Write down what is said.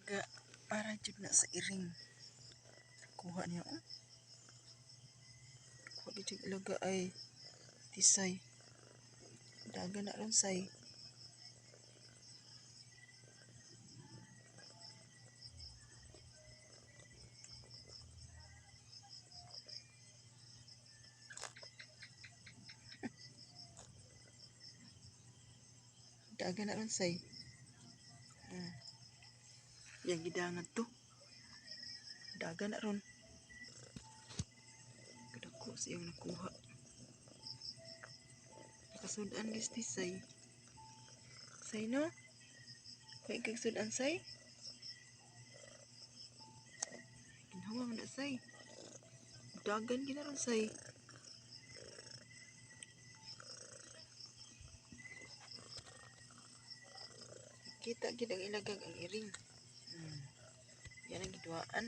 Ilaga para jud na sa iring. Kuha niya oh. Kuha gid siyang ilaga ay tisay. Dagan na ron say. Dagan na ron say. Ah. Yang gidangan to. Dagan na ron. Kadako sa iyang nakuha. Nakasudan gis say. Say no? Kaya kag sudan say? Ginhawa man na say. Dagan gina ron say. Kita gid ang ilagag ang iring. Yan ang giduaan.